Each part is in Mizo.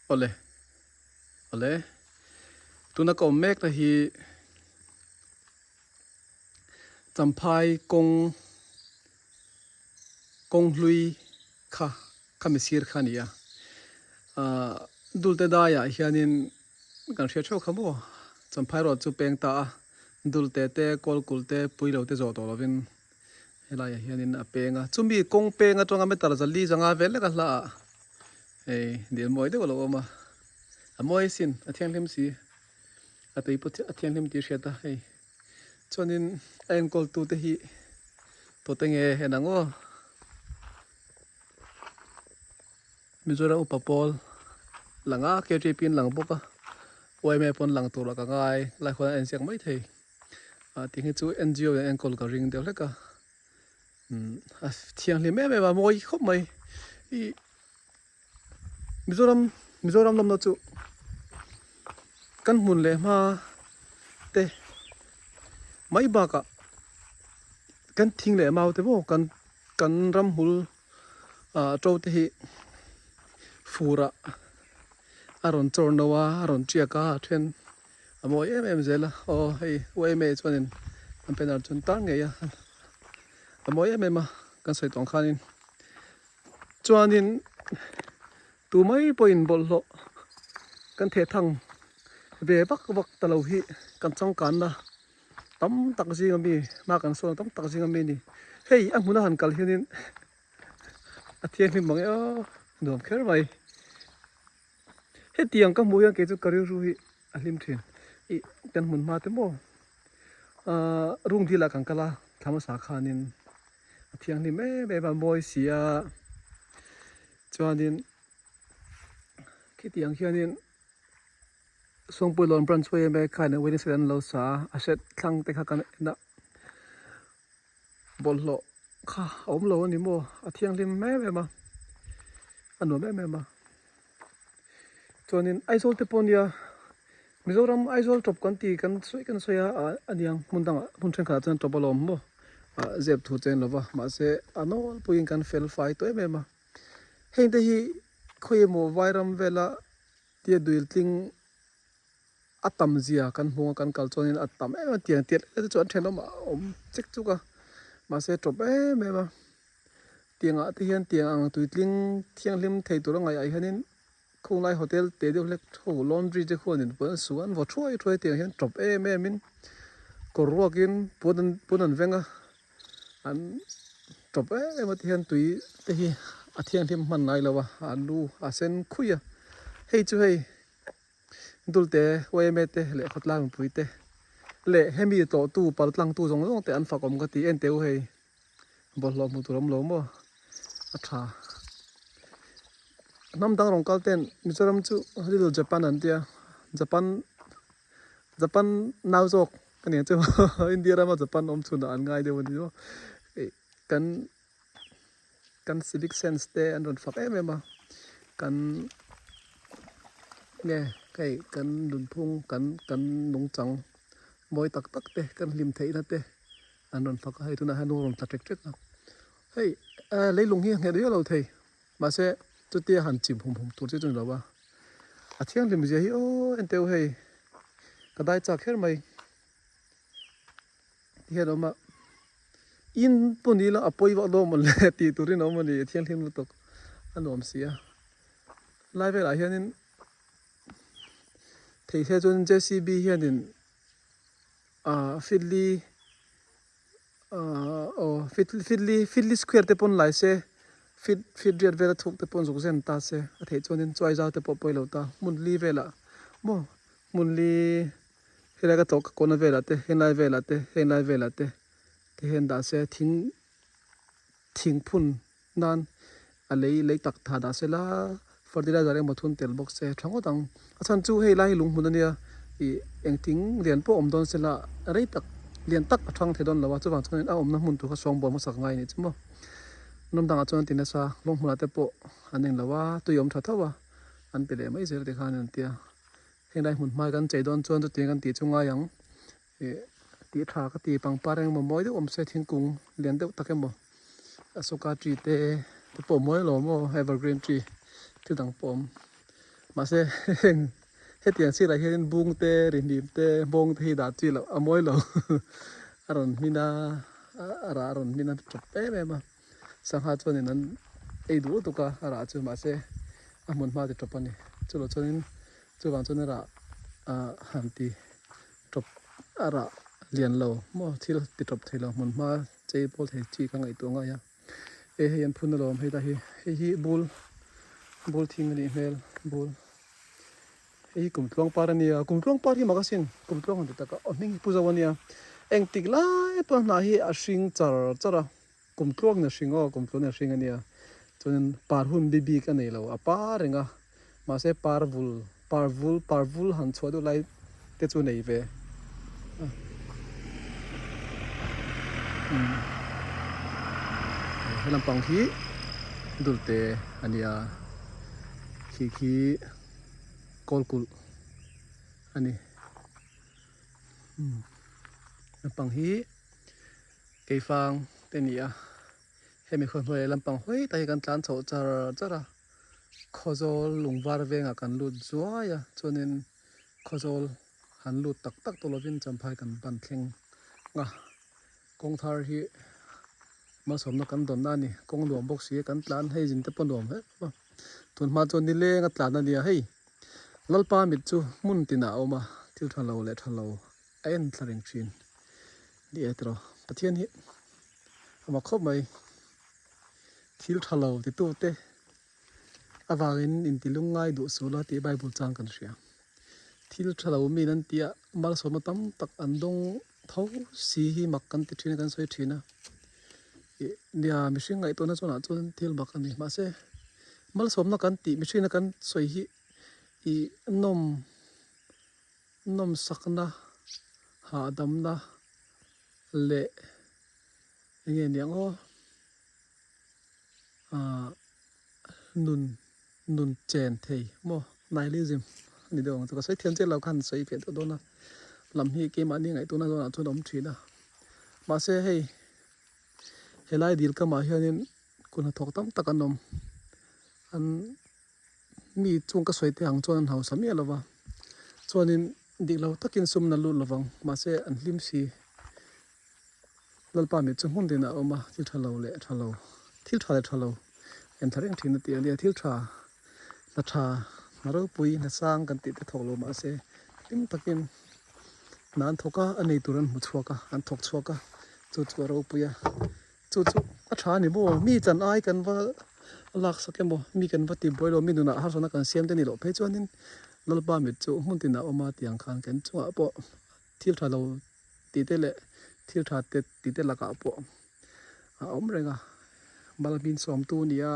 Awle. Awle. Tuna ka awm mek na hi Champhai kawng kawng hlui kha khami sir kha a ni a. Ahh Dulte daiah hianin kan hriat theuh kha maw Champhai road chu peng ta a, Dulte te Kawlkulh te Puilo te zawh tawh lovin Helaiah hianin a peng a, chumi kawng peng atanga meter zali zanga vel lek a hla ah hei dil mawi deuh a lo awm a, a mawi sin a thianghlim si, a tui pawh a thianghlim tih a hriat a hei chuanin a enkawl tu te hi tawte nge en ang aw. Mizoram upa pawl lang a KTP an lang bawk a yma pawn lang tur ah ka ngai lai khuan a enziak maithei. Ah tih hi chu NGO in enkawl ka ring deuh hlek a umm a thianghlim em em a mawi khawp mai ih Mizoram Mizoram lamna chu kan hmun leh hma te mai bakah kan thing leh mau te pawh kan kan ramhmul ah to te hi fur ah a rawn chawr no a a rawn tiak a a then. A mawi em em zel a, aw hei yma chuanin an banner chu an tar ngei a, a mawi em em a kan sawi tawh ang khanin chuanin tu mai pawhin bawlhhlawh kan theh thang ve vak vak ta lo hi kan changkanna tam tak zinga mi hma kan sawn tam tak zinga mi a ni, hei a hmuna han kal hianin a thianghlim mang e aw nuam kher mai. Hetiang ka hmuh hian kei chu ka rilru hi a hlim thin. Ih kan hmun hma te maw ahh room dil ah kan kal a thla hmasa khanin a thianghlim em em a mawi si a chuanin khitiang hianin Sawngpuilawn branch pawh hi emaw khain wedding set an lo sa a a set thlang te kha kan en a bawlhhlawh kha a awm lo a ni maw a thianghlim em em a a nuam em em a chuanin Aizawl te pawh nia Mizoram Aizawl tawp kan ti kan sawi kan sawi a ah a niang hmun dangah hmun thenkhatah chuan tawp a lawm maw ah zep thu chen lova mahse a nawlpuiin kan fel fai tawh em em a heng te hi khawi emaw vairam vela tia duil tling a tam zia kan hmu a kan kal chuanin a tam em em tiang tiang te chu an thenawm a awm chek chuk a mahse tawp em em a tiangah te hian tiang ang tuitling thianghlim thei tur a ngaih ah hianin khunglai hotel te deuh hlek ho laundry te khuanin puan an su a an vaw thuai thuai tiang hian tawp em em in kawr ruakin puan an puan an veng a an tawp em em a ti hian tui te hi a thianghlim hman ngai lo a a lu a sen khui a hei chu hei. Dulte, yma te leh khawtlang mipui te leh hemi tlawhtu paltlangtu zawng zawng te an fak awm ka ti en teh u hei bawlhhlawh hmuh tur awm lo maw a tha. Hnam dang rawn kal ten Mizoram chu Little Japan an tia Japan Japan nau zawk ka ni ang chu India rama Japan awm chhunah an ngai deuh a ni maw kan kan civic sense te an rawn fak em em a kan nge hei kan nunphung kan kan nungchang mawi tak tak te kan hlim theihna te an rawn fak a hei tunah hian lung a rawn tla ṭek ṭek a hei eh leilung hi a nghet viau lo thei mahse chutia han chim hum hum tur chu chu ni lo a a thianghlim zia hi aw enteu hei ka dai chak kher mai. Ti hian a awm a in pawh ni ila a pawi vak dawn mawn le tih turin a awm a ni a thianghlim lutuk a nuam si a lai velah hianin thei se chuan J C B hianin ah fitli ah aw fitli fitli square te pawn lai se fit fit riat vel a thuk te pawh zuk zen ta se a theih chuanin chuai zau te pawh pawi lo ta hmun li velah maw hmun li. Helai ka tlawh ka kawhna velah te henglai velah te henglai velah te ti hian dah se thing thing phun nan a lei lei tak tha dah se la fertilizer emaw thun tel bawk se tha ngawt ang a chhan chu hei lai hi lung hmun ania ih eng thing lian pawh awm dawn se la rei tak lian tak a thang thei dawn lo a chuvang chuanin a awmna hmun tur kha sawngbawl hmasak ngai a nih chu maw hnam dangah chuan an ti nasa lung hmunah te pawh an eng lo a tui a awm tha tho a an pe leh mai zel tikhan an tia. Henglai hmun hmai kan chei dawn chuan chutiang kan tih chu ngai ang ih tih tha ka ti pangpar engemaw mawi deuh awm se thingkung lian deuh tak emaw Ashoka tree te te pawh mawi alawm aw evergreen tree thil dang pawh a awm. Mahse heng hetiang sirah hianin bung te rihnim te hmawng te hi dah chi loh a mawi lo a rawn hmin a a rah a rawn hmin a tawp em em a sangha chuanin an ei duh lutuk a a rah chu mahse a hmun hma ti tawp a ni chuloh chuanin chuvang chuan a rah ah han ti tawp a rah lian lo maw thil ti tawp thei lo hmun hma chei pawl thei chi ka ngaihtuah ngai a. Hei hei an phun alawm hei ta hi hei hi bul bul thing a nih hmel bul hei hi kumtluang par a nia kumtluang par hi mak asin kumtluang han ti tak a aw hming hi pu zo a nia engtik lai pawh hnah hi a hring char char a kumtluang in a hring aw kumtluang in a hring a nia chuanin par hun bi bik a nei lo a par reng a mahse par vul par vul par vul han chhuah deuh lai te chu nei ve a umm he lampang hi dulte a nia khi khi kawl kulh a ni umm lampang hi keifang te a ni a hemi khawhnuai lampang hawi tak hi kan tlan chhoh char char a. Khawzawl lungvar vengah kan lut zuai a chuanin Khawzawl han lut tak tak tawh lovin Champhai kan ban thleng a kawng thar hi malsawmna kan dawnna a ni kawng nuam bawk si a kan tlan hei zin te pawh nuam hle a tun hma chuan nileng a tlan a nia hei Lalpa mit chu hmun tinah a awm a thil tha lo leh tha lo a en thla reng thin ni e tiraw Pathian hi a mak khawp mai. Thil tha lo titute avangin intilung ngai duh suh la tih Bible chang kan hria. Thil tha lo min an tia malsawmna tam tak an dawng tho si hi mak kan ti thin a kan sawi thin a. Ih nia mihring ngaihtuahna chuanah chuan thil mak a ni. Mahse malsawmna kan tih mihringna kan sawi hi ih nawm nawmsakna hahdamna leh Enge niang aw ah nun nun chen thei maw nihilism a ni deuh ang chu ka sawi thiam chiah lo khan sawi fiah deuh dawn a lam hi keimahni ngaihtuahna zawnah chuan a awm thin a mahse hei helai dil kamah hianin kut hnathawk tam tak an awm an mi chung ka sawi te ang chuan an hausa miah lo va chuanin dik lo takin sum na lut lovang mahse an hlim si. Lalpa mit chu hmun tinah a awm a, thil tha lo leh tha lo, thil tha leh tha lo en thla reng thin a ti a nia, thil tha, hna tha, hna ropui, hna sang kan tih te thawk lo mahse hlim takin hna an thawk a, a nei tur an hmu chhuak a, an thawk chhuak a, chu chu a ropui a, chu chu a tha a ni maw, mi chan ai kan va laksak emaw, mi kan va ti buai lo, mi nunah harsatna kan siam te ni loh phei chuanin Lalpa mit chu hmun tinah a awm a tih ang khan kan chungah pawh thil tha lo tih te leh thil tha te tih te lakah pawh a awm reng a malmin sawmtu a ni a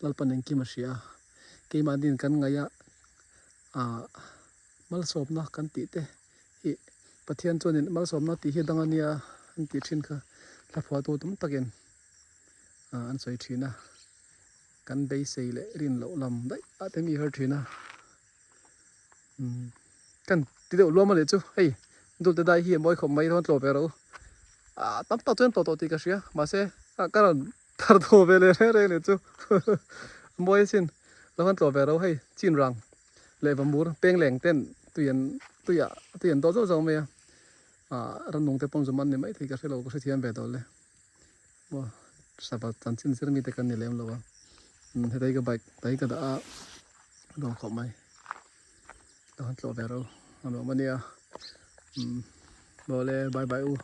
Lalpan engkim a hria a keimahni kan ngaih a ah malsawmna kan tih te hi Pathian chuanin malsawmna tih hi dang a nia an tih thin kha thla phuahtu tam takin ah an sawi thin a kan beisei leh rin loh lam daih ah te mi her thin a. Kan ti deuh luam a nih chu hei dulte dai hi a mawi khawp mai dawn tlawh ve rawh u ah tam tak chuan tlawh tawh tih ka hria mahse ka rawn thar thaw ve leh reng reng a nih chu a mawi asin lo han tlawh ve rawh u hei chin rang leh vamur peng leng ten tui an tui ah tui an dawh zauh zauh mai a ah rannung te pawh zum an ni maithei ka hre lo ka hrethiam ve dawn le maw sava chanchin zir mite kan ni lem lo a heta hi ka bike ta hi ka dah a dawm khawp mai ka han tlawh ve ro a nuam a nia umm bawle bye bye u.